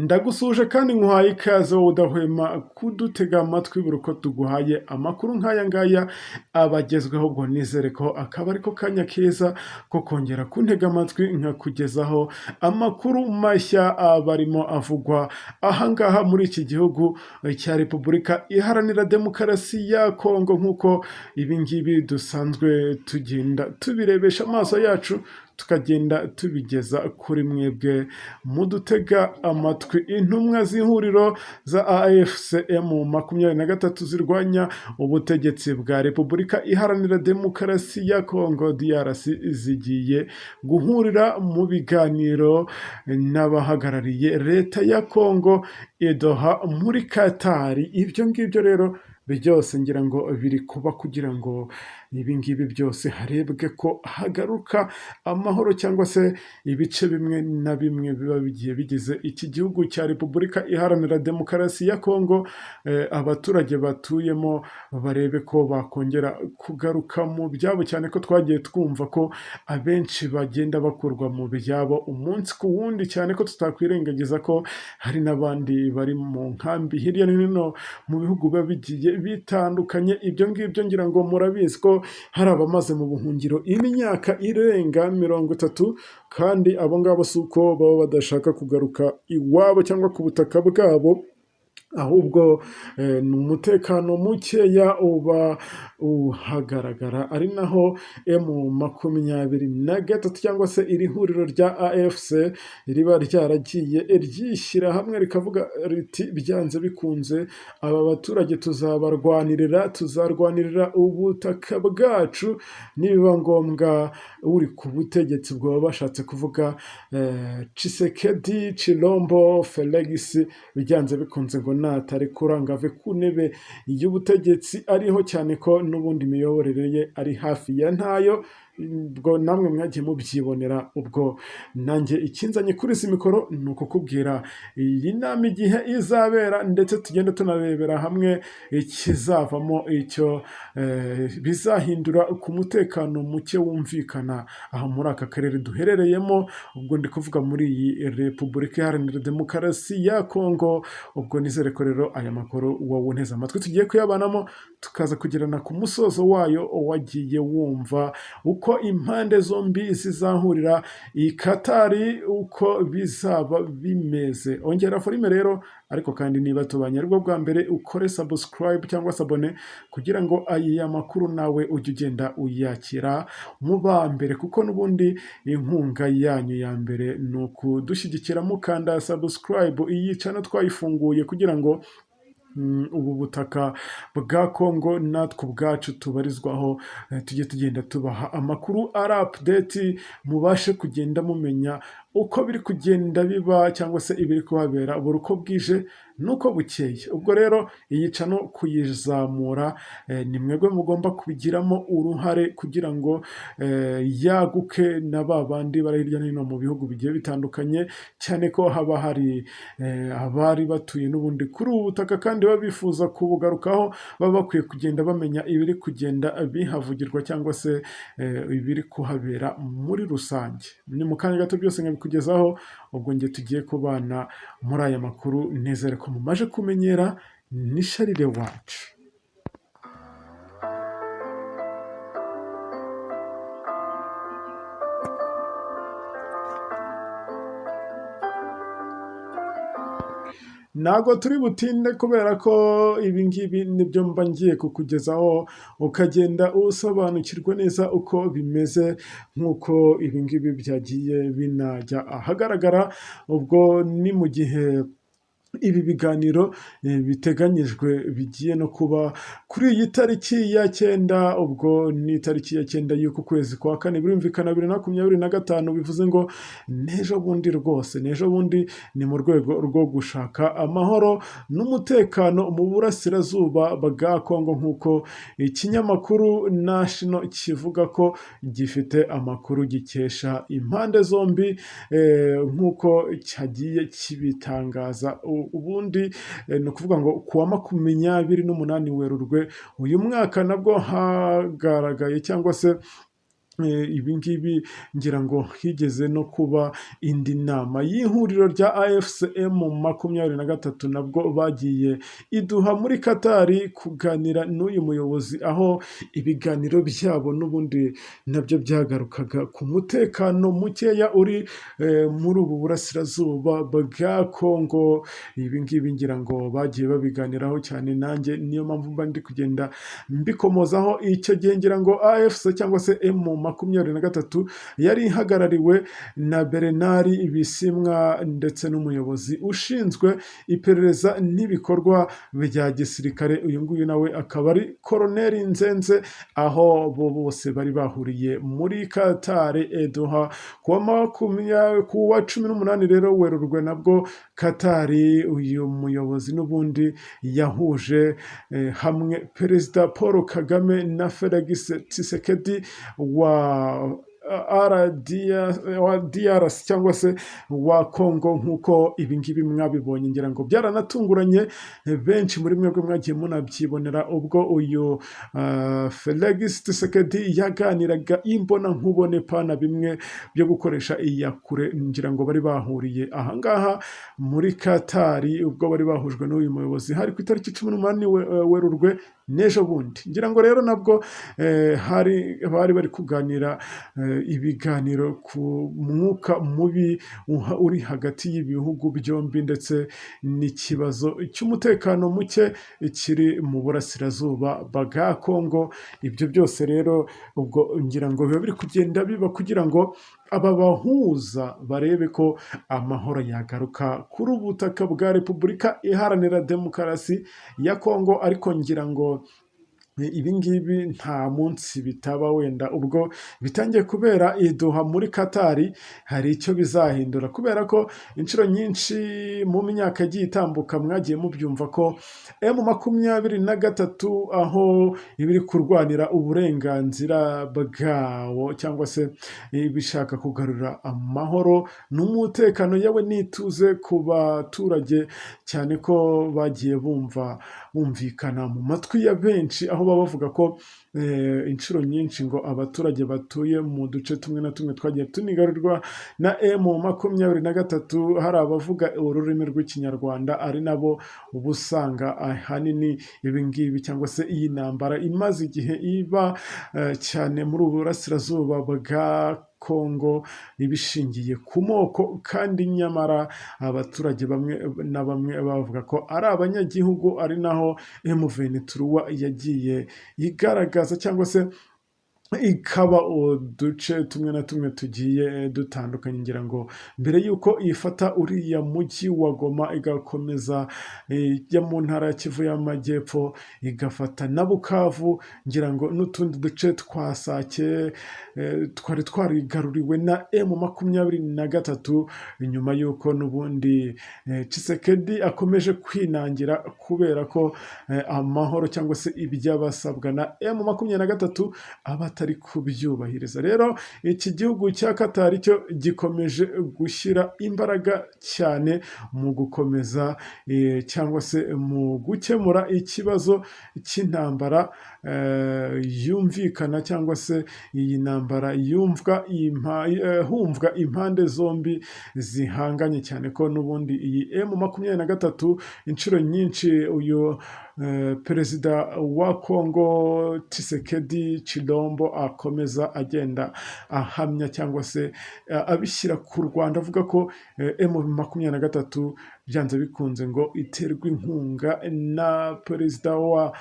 Ndagusuje kandi nkuhaye ikaze wowe udahwema kudutega amatwi buri uko tuguhaye amakuru nk'aya ngaya abagezweho. Ubwo nizere ko akaba ariko kanya keza ko kongera kuntega amatwi nkakugezaho amakuru mashya aba arimo avugwa ahangaha muri iki gihugu cya Repubulika Iharanira Demokarasi ya Kongo, nk'uko ibi ngibi dusanzwe tugenda tubirebesha amaso yacu, tukagenda tubigeza kuri mwebwe mudutega amatwi. Intumwa z'ihuriro za AFC M23 zirwanya ubutegetsi bwa Repubulika Iharanira Demokarasi ya Kongo DRC zigiye guhurira mu biganiro n'abahagarariye leta ya Kongo i Doha muri Katari. Ibyo ngibyo rero byose ngira ngo biri kuba kugira ngo ibi ngibi byose harebwe ko hagaruka amahoro, cyangwa se ibice bimwe na bimwe biba bigiye bigize iki gihugu cya Repubulika Iharanira Demokarasi ya Kongo, abaturage batuyemo barebe ko bakongera kugaruka mu byabo, cyane ko twagiye twumva ko abenshi bagenda bakurwa mu byabo umunsi ku wundi, cyane ko tutakwirengagiza ko hari n'abandi bari mu nkambi hirya no hino mu bihugu biba bigiye bitandukanye. Ibyo ngibyo ngira ngo murabizi ko hari abamaze mu buhungiro imyaka irenga 30, kandi abo ngabo si uko baba badashaka kugaruka iwabo cyangwa ku butaka bwabo, ahubwo ni umutekano mukeya uba uhagaragara, ari naho M23 cyangwa se iri huriro rya AFC riba ryaragiye ryishyira hamwe rikavuga riti byanze bikunze aba baturage tuzabarwanirira, tuzarwanirira ubutaka bwacu, nibiba ngombwa uri ku butegetsi, ubwo baba bashatse kuvuga Tshisekedi Tshilombo Felix, byanze bikunze ngo natarekura ngo ave ku ntebe y'ubutegetsi ariho, cyane ko n'ubundi imiyoborere ye ari hafi ya ntayo. Ubwo namwe mwagiye mubyibonera. Ubwo nanjye ikinzanye kuri izi mikoro ni ukukubwira iyi nama igihe izabera, ndetse tugenda tunarebera hamwe ikizavamo, icyo bizahindura ku mutekano muke wumvikana aha muri aka karere duherereyemo. Ubwo ndi kuvuga muri iyi Repubulika Iharanira Demokarasi ya Kongo. Ubwo nizere ko rero aya makuru wowe unteze amatwi tugiye kuyabanamo, tukaza kugerana ku musozo wayo wagiye wumva uko impande zombi zizahurira i Katari, uko bizaba bimeze. Ongera volume rero, ariko kandi niba tubanye aribwo bwa mbere, ukore subscribe cyangwa s'abonner kugira ngo aya makuru nawe ujye ugenda uyakira mu ba mbere, kuko n'ubundi inkunga yanyu ya mbere ni ukudushyigikira mukanda subscribe. Iyi channel twayifunguye kugira ngo ubu butaka bwa Kongo natwe ubwacu tubarizwaho, tujye tugenda tubaha amakuru ari update, mubashe kugenda mumenya uko biri kugenda biba cyangwa se ibiri kuhabera buri uko bwije n'uko bukeye. Ubwo rero iyi channel kuyizamura ni mwebwe mugomba kubigiramo uruhare kugira ngo yaguke na ba bandi bari hirya no hino mu bihugu bigiye bitandukanye, cyane ko haba hari abari batuye n'ubundi kuri ubu butaka kandi baba bifuza kubugarukaho, baba bakwiye kugenda bamenya ibiri kugenda bihavugirwa cyangwa se ibiri kuhabera muri rusange. Ni mu kanya gato byose nkabikugezaho. Ubwo njye tugiye kubana muri aya makuru, nizere ko mumaje kumenyera, ni Sharire wacu. Ntabwo turi butinde kubera ko ibi ngibi nibyo mba ngiye kukugezaho, ukagenda usobanukirwa neza uko bimeze nk'uko ibi ngibi byagiye binajya ahagaragara. Ubwo ni mu gihe ibi biganiro biteganyijwe bigiye no kuba kuri iyi tariki ya 9. Ubwo ni itariki ya 9 y'uku kwezi kwa kane, birumvikana 2025, bivuze ngo n'ejo bundi rwose, n'ejo bundi. Ni mu rwego rwo gushaka amahoro n'umutekano mu burasirazuba bwa Kongo, nk'uko ikinyamakuru National kivuga ko gifite amakuru gikesha impande zombi, nk'uko cyagiye kibitangaza. Ubundi ni ukuvuga ngo ku wa 28 Werurwe uyu mwaka nabwo hagaragaye cyangwa se Ibi ngibi ngira ngo higeze no kuba indi nama y'ihuriro rya AFC M23, nabwo bagiye i Doha muri Katari kuganira n'uyu muyobozi, aho ibiganiro byabo n'ubundi nabyo byagarukaga ku mutekano mukeya uri muri ubu burasirazuba bwa Kongo. Ibi ngibi ngira ngo bagiye babiganiraho cyane, nanjye niyo mpamvu mba ndi kugenda mbikomozaho. Icyo gihe ngira ngo AFC cyangwa se M23 yari ihagarariwe na Bernard Bisimwa ndetse n'umuyobozi ushinzwe iperereza n'ibikorwa bya gisirikare, uyu nguyu nawe akaba ari Koroneri Nzenze, aho bo bose bari bahuriye muri Katari i Doha ku wa 18 rero Werurwe. Nabwo Katari, uyu muyobozi n'ubundi yahuje hamwe Perezida Paul Kagame na Felix Tshisekedi wa DRC cyangwa se wa Congo, nk'uko ibi ngibi mwabibonye. Ngira ngo byaranatunguranye, benshi muri mwebwe mwagiye munabyibonera ubwo uyu Felix Tshisekedi yaganiraga imbona nkubone, pana bimwe byo gukoresha iyakure. Ngira ngo bari bahuriye ahangaha muri Katari ubwo bari bahujwe n'uyu muyobozi, hari ku itariki 18 Werurwe, n'ejo bundi. Ngira ngo rero nabwo hari bari bari kuganira ibiganiro ku mwuka mubi uri hagati y'ibihugu byombi ndetse n'ikibazo cy'umutekano muke kiri mu burasirazuba bwa Kongo. Ibyo byose rero ubwo ngira ngo biba biri kugenda biba kugira ngo aba bahuza barebe ko amahoro yagaruka kuri ubu butaka bwa Repubulika Iharanira Demokarasi ya Kongo. Ariko ngira ngo ibi ngibi nta munsi bitaba. Wenda ubwo bitangiye kubera i Doha muri Katari hari icyo bizahindura, kubera ko inshuro nyinshi mu myaka yagiye itambuka mwagiye mubyumva ko M23, aho iba iri kurwanira uburenganzira bwawo cyangwa se ibishaka kugarura amahoro n'umutekano yewe n'ituze ku baturage, cyane ko bagiye bumva bumvikana mu matwi ya benshi, aho baba bavuga ko inshuro nyinshi ngo abaturage batuye mu duce tumwe na tumwe twagiye tunigarurwa na M23 hari abavuga ururimi rw'Ikinyarwanda, ari nabo uba usanga ahanini ibi ngibi cyangwa se iyi ntambara imaze igihe iba cyane muri ubu burasirazuba bwa Kongo ibishingiye ku moko, kandi nyamara abaturage bamwe na bamwe bavuga ko ari abanyagihugu, ari naho M23 yagiye igaragaza cyangwa se ikaba uduce tumwe na tumwe tugiye dutandukanye. Ngira ngo mbere y'uko ifata uriya mujyi wa Goma, igakomeza ijya mu ntara ya Kivu y'Amajyepfo, igafata na Bukavu, ngira ngo n'utundi duce twa Sake twari twarigaruriwe na M23, nyuma y'uko n'ubundi Tshisekedi akomeje kwinangira kubera ko amahoro cyangwa se iby'abasabwa na M23 aba atari kubyubahiriza. Rero iki gihugu cya Katari cyo gikomeje gushyira imbaraga cyane mu gukomeza cyangwa se mu gukemura ikibazo cy'intambara yumvikana cyangwa se iyi ntambara yumvwa humvwa impande zombi zihanganye, cyane ko n'ubundi iyi M23 inshuro nyinshi uyu perezida wa Kongo Tshisekedi Tshilombo akomeza agenda ahamya cyangwa se abishyira ku Rwanda, avuga ko M23 byanze bikunze ngo iterwa inkunga na perezida wa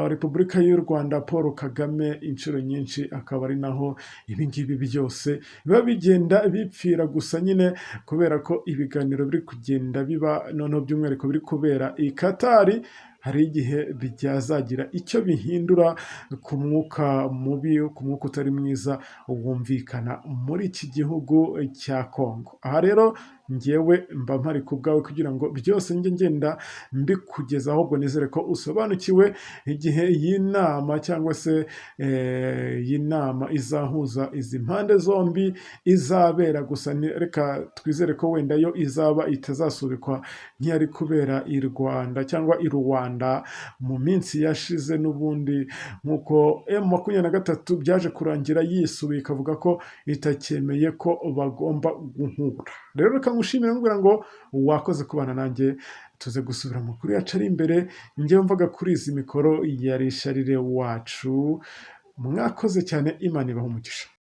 Repubulika y'u Rwanda Paul Kagame. Inshuro nyinshi akaba ari naho ibi ngibi byose biba bigenda bipfira gusa nyine, kubera ko ibiganiro biri kugenda biba noneho by'umwihariko biri kubera i Katari, hari igihe byazagira icyo bihindura ku mwuka mubi, ku mwuka utari mwiza wumvikana muri iki gihugu cya Kongo. Aha rero Ngewe mba mpari ku bwawe kugira ngo byose njye ngenda mbikugezaho. Ahubwo nizere ko usobanukiwe igihe iyi nama cyangwa se iyi nama izahuza izi mpande zombi izabera. Gusa reka twizere ko wenda yo izaba itazasubikwa nk'iyari kubera i Rwanda cyangwa i Rwanda mu minsi yashize. N'ubundi nk'uko M23 byaje kurangira yisubiye, ikavuga ko itacyemeye ko bagomba guhura. Rero reka ngushimire, nkubwira ngo wakoze kubana nanjye. Tuze gusubira amakuru yacu ari imbere. Njyewe mvaga kuri izi mikoro ya Risharire wacu. Mwakoze cyane, Imana ibaha umugisha.